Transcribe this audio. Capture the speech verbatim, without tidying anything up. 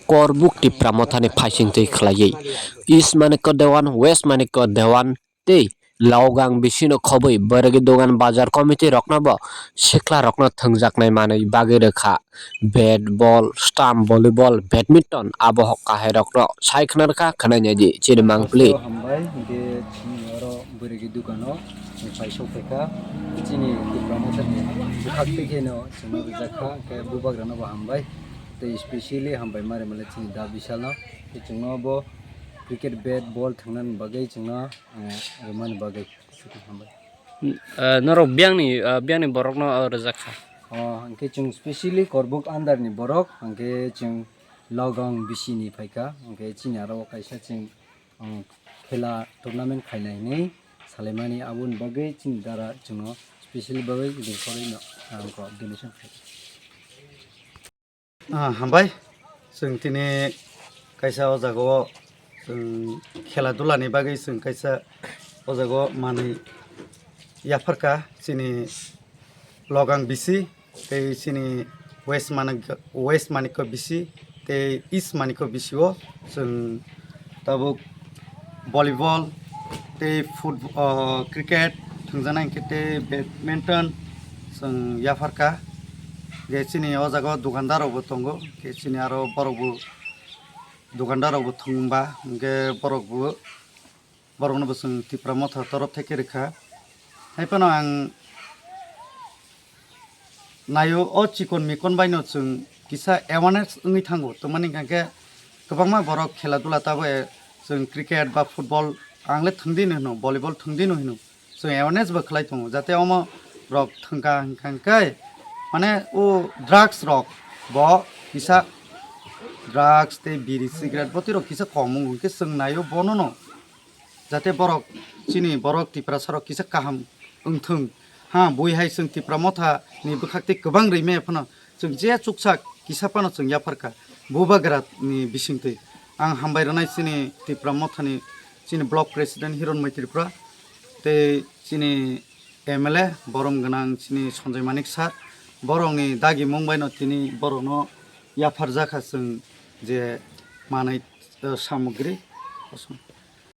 Korbuk Tipra Mothani phaisingtwi khlaiwi East Manikya Dewan, West Manikya Dewan tei Logang bisino khobwi bwrwgwi dogan bazar committee rokno bo sikla rokno thwngjaknai manwi bagwi rwkha. Bat, ball, stump, volleyball, badminton abo kahai rokno sai khna rwkha, khwnai nai di chini mangpili. Hambai, hingke chini oro bwrwgwi dogano paisok phaikha, chini Tipra Mothani bwkhak twi kheno chwngno rijak kha, hingke bubagrano bo hambai, tei specially hambai ma rwmani chini da Bishalno, tei chwngno bo cricket bat, ball thwngnani bagwi chwngno, eh, rwmani bagwi hambai. Eh, norok biyangni, eh, biyangni borokno, eh, rijak kha. Oh, hingke chwng specially Korbuk under ni borok, hingke chwng Logang bisini phaikha, hingke chini aro kaisa chwng, oh, khela tournament khainai hinwi salaimani, aboni bagwi chini dara chwngno specially bagwi ringkhorwi no, ah, donation khaio. Ah, hambai, chwng tini kaisa o jaga o chwng khela dula ni bagwi chwng kaisa o jaga o manwi yapharkha chini Logang bisi tei chini West Manik, West Manikya bisi tei East Manikya bisi o chwng tabuk volleyball tei football, o, cricket thwngjaknai, hwnkhe tei badminton chwng yapharkha. Hwnkhe chini o jaga o dukandar rokbo tongo, hwnkhe chini aro borokbo dukandar rokbo thwngba, hwnkhe borokbo, borokno bo chwng Tipra Motha torof theke rwkha. Hai phano ang naio, o chikon mikon baino chwng kisa awareness wngwi thango, tongmani hwnkha khe kwbangma borok khela dula tabuk, eh, chwng cricket ba football ang le thwngdi no hino, volleyball thwngdi no hino, chwng awareness bo khlai tongo, jate omo rok thwngkha hwnkha khe mane o drugs rok bo kisa drugs tei biri cigarette botwi rok kisa kom wng khe chwng naio bono no. Jate borok, chini borok Tiprasa rok kisa kaham wngthung. Ha, bui hai chwng Tipra Motha ni bwkhak tei kwbang rwi maya phano chwng je chuksa kisa phano chwng yapharkha. Bubagra ni bisingtwi ang hambai rwnai chini Tipra Motha ni chini block president Hiron Mai Tripura tei chini M L A borom gwnang chini Sanjay Manik sir, borok ni dagi mung bai no tini borok no yapharjakha chwng je manwi, eh, samogri.